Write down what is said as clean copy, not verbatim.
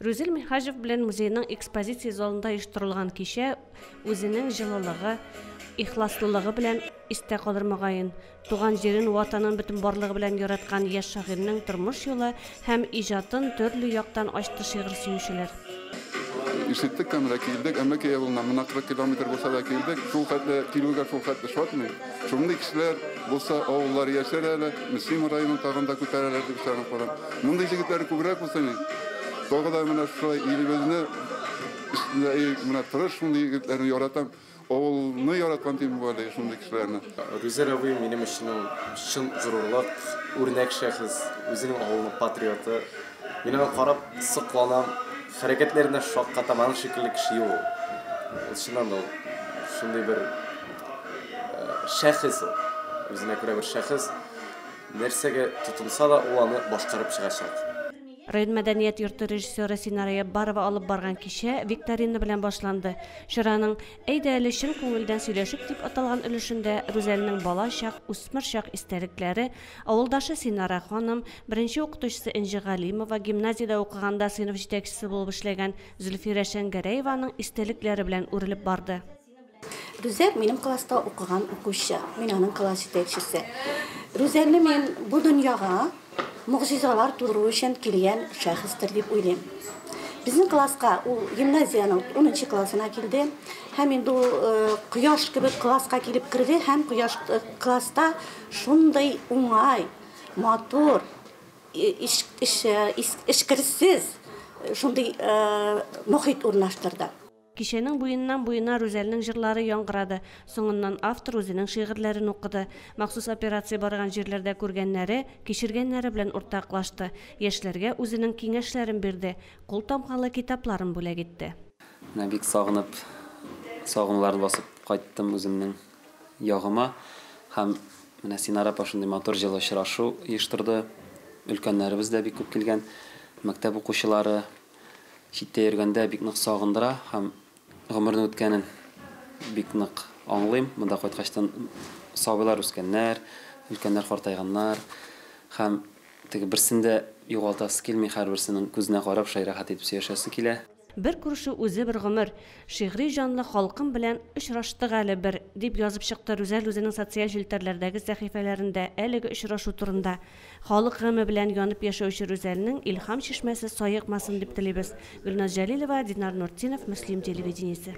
Рүзәл Минһаҗев белән музейның экспозиция залында оештырылган кичә үзенең җылылыгы, ихласлылыгы белән истә калыр мөгаен. Туган җирен, Ватанын бөтен барлыгы белән яраткан яшь шагыйрьнең тормыш юлы һәм иҗатын төрле яктан ачты шигырь сөючеләр. Ишеттек тә менә килдек, Әмәкәй авылына менә 40 километр булса да килдек. Шул хәтле килүгә шул хәтле шатмын. Шундый кешеләр булса, авыллар яшәр әле, Мөслим районын тагын да күтәрәләр дип ышанып калам. Мондый җегетләр күбрәк булсын иде. Тагы да менә шулай илебезне өстендә менә тырыш шундый егетләрне яратам. Авылны яраткан дим бу әле шундый кешеләрне. Рүзәл абый минем өчен ул чын горурлык, үрнәк шәхес, үзенең авылының патриоты. Мин аңа карап сокланам, хәрәкәтләренә шаккатам, аның шикелле кеше юк ул. Ул чыннан да ул шундый бер шәхес ул. Үзенә күрә бер шәхес. Нәрсәгә тотынса да, ул аны башкарып чыгачак. Район мәдәният йорты режиссеры Синара Яббарова алып барган кичә викторина белән башланды. Чараның Әйдә әле чын күңелдән сөйләшик дип аталган өлешендә Рүзәлнең бала чак, үсмер чак истәлекләре, авылдашы Синара ханым, беренче укытучысы Энҗе Галимова, гимназиядә укыганда сыйныф җитәкчесе булып эшләгән Зөлфирә Шәңгәрәеваның истәлекләре белән үрелеп барды. Рүзәл минем класста укыган укучы, мин аның класс җитәкчесе. Рүзәлне мин бу дөньяга могҗизалар тудыру өчен килгән шәхестер дип уйлыйм. Безнең класска ул гимназиянең 10 классына килде һәм инде ул э, кояш кебек класска килеп керде һәм кояш э, класста шундый уңай, матур, эчкерсез шундый мохит урнаштырды. Кичәнең буеннан-буена Рүзәлнең җырлары яңгырады. Соңыннан автор үзенең шигырьләрен укыды. Махсус операция барган җирләрдә күргәннәре, кичергәннәре белән уртаклашты. Яшьләргә үзенең киңәшләрен бирде, кул тамгалы китапларын бүләк итте. Менә бик сагынып, сагынуларны басып кайттым үземнең ягыма. Һәм менә Синара апа шундый матур җылы очрашу оештырды. Өлкәннәребез дә бик күп килгән, мәктәп укучылары. Читтә йөргәндә бик нык сагындыра һәм гомернең үткәнен бик нык аңлыйм. Монда кайткачтан сабыйлар үскәннәр, өлкәннәр картайганнар һәм теге берсен дә югалтасы килми, һәрберсенең күзенә карап, шулай рәхәт итеп сөйләшәсе килә. Бер күрешү үзе бер гомер. Шигъри җанлы халкым белән очраштык әле бер, дип язып чыкты Рүзәл үзенең социаль челтәрләрдәге сәхифәләрендә әлеге очрашу турында. Халык гаме белән янып яшәүче Рүзәлнең илһам чишмәсе саекмасын дип телибез. Гөлназ Җәлилова, Динар Нуртдинов, Мөслим телевидениесе.